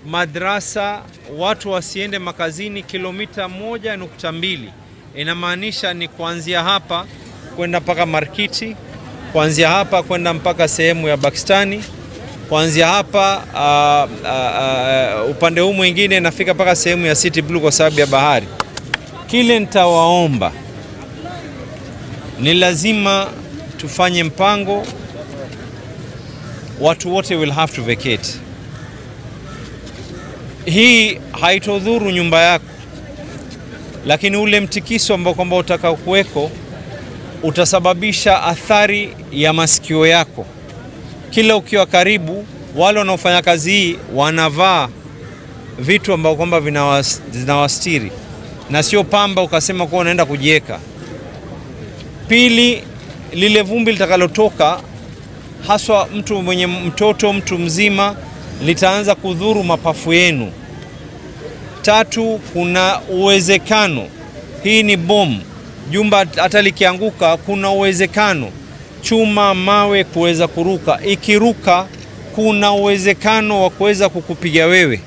Madrasa, watu wasiende makazini kilomita 1.2. Inamaanisha ni kuanzia hapa kwenda mpaka Markiti, kuanzia hapa kwenda mpaka sehemu ya Pakistani, kuanzia hapa upande huu mwingine nafika mpaka sehemu ya City Blue kwa sababu ya bahari. Kile nitawaomba ni lazima tufanye mpango, watu wote will have to vacate. Hii haitodhuru nyumba yako, lakini ule mtikiso ambao kwamba utakao kuweko utasababisha athari ya masikio yako. Kila ukiwa karibu, wale wanaofanya kazi hii wanavaa vitu ambao kwamba vinawastiri na sio pamba ukasema kuwa unaenda kujieka. Pili, lile vumbi litakalotoka, haswa mtu mwenye mtoto, mtu mzima, litaanza kudhuru mapafu yenu. Tatu, kuna uwezekano, hii ni bomu, jumba hata likianguka kuna uwezekano chuma, mawe kuweza kuruka. Ikiruka kuna uwezekano wa kuweza kukupiga wewe.